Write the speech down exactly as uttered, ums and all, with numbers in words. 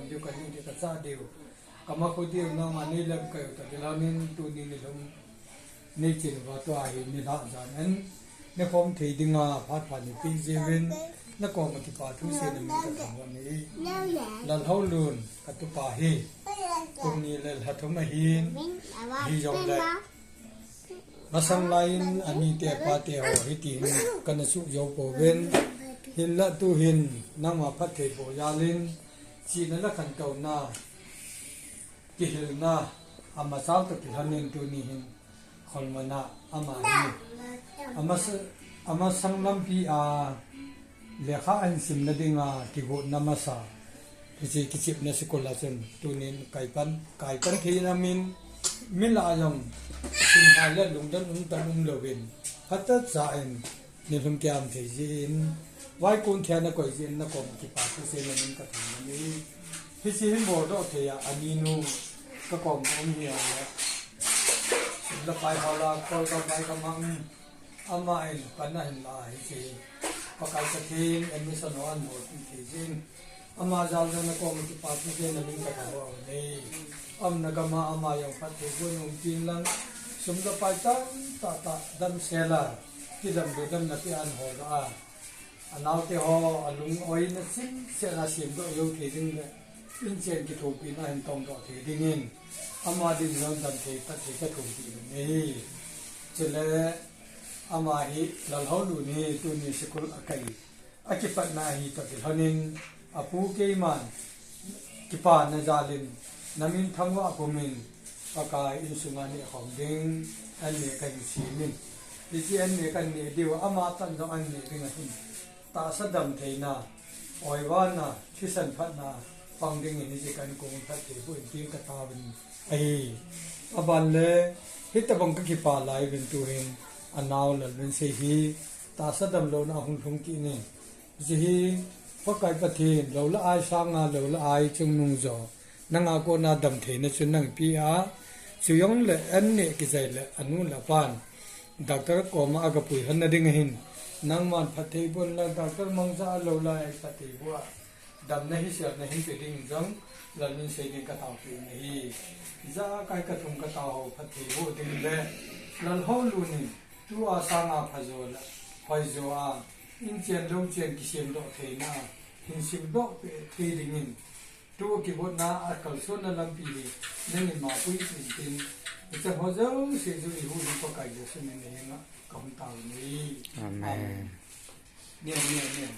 Diu ka diu di ka cha diu. Ka ma khu diu na ma ni lem ka yu ta di la nin tu ni ni lum. Ni chin va tua hi ni la jan en. Ni khom thei dinga phat phat ni pi ji win. Na ko ma ki pa thu se na mi ka ta mo ni. Lal hau lun ka tu pa hi. Kum ni le lha thum a hin. Hi jong le. Masang lai in ani te pa te ho hi ti hin ka na su jo po ven. Hin la tu hin nang ma phat thei po ya lin. Chi na la khan kau na. Ki hil na. Ama chal to ki han nin tu ni hin. Khol ma na ama hi. Ama sa-, ama sang lam pi a. Lekha an sim na dinga ki got na masa. Ki chi ki chip na sikul a chun. Tu nin kai pan, kai pan thei na min. Min la a jong. Sim ha le lung dan um tan um lo vin. Phat ta cha in. Ni lum kiam thei jin. Vai kun thia na koi jin na kom ki pa ku se na min ka thum na ni. Hi si hin bo do thei a ani nu. Ka kom um hi a le. Sim la pai ha la kol ka pai ka mang. Ama in pan na hin la hi si. Pakai ka thin admission ho an bo thei jin. Ama jal jal na kom ki pa ki ke na min ka ta ho nei. Am na gam a ama jong phat thei bu nung tin lang. Sum da pai tam ta ta dam se la. Ki dam do dam na ki an ho da a. A nau te ho a lung oi na sim se na sim do yo thei ding le. In chen ki thu pi na hin tong do thei ding in. Ama din jong dam thei ta thei ka thu pi nei. Chule ama hi lal hau lu ni tu ni sikul a kai. A kipatna hi ka kilhonin, a pu keiman, kipa na jalin, na min thangvah pumin, Pakai insunga neh khom ding, an neh ka hin simin. Hiche an neh kan neh diu, ama tan jong an neh ding ahin. Tahsa dam theina, oivana, thisan phatna, pang dingin hiche kan kong phat thei bu in tin ka taovin ahi. Aban le, hitabang ka kipa lai vin tu hin, a nao Lalvensei hi, tahsa damlouna a hung lhung kit in. Hiche hi, Pakai Pathen, lou le ai sanga, lou le ai chungnung jo. Nanga kona dam theina chu nang pe a. Chu jong le an neh kijai le, a nu le a pan. Doctor koma a ga pui lhon na ding ahin. Nangman phatthei bon la, doctor mangcha a lou lai phatthei bua. Damna hi siatna hin pe ding jong, Lalvensei ding ka taopi na hi. Jakai ka thum ka tao ho phatthei bu ding le. Lal hau lu nin, tua sanga phajo la, hoijo a, in chen lou chen kisem doh theina, hin sim doh pe thei dingin, tu kigotna a kalsonna lampi hi, nangin ma pui tin tin, ichan ho jouse chu i hu ding Pakai Jesu min a ka hung tao ni. Amen. Amen. Nia, nia, nia.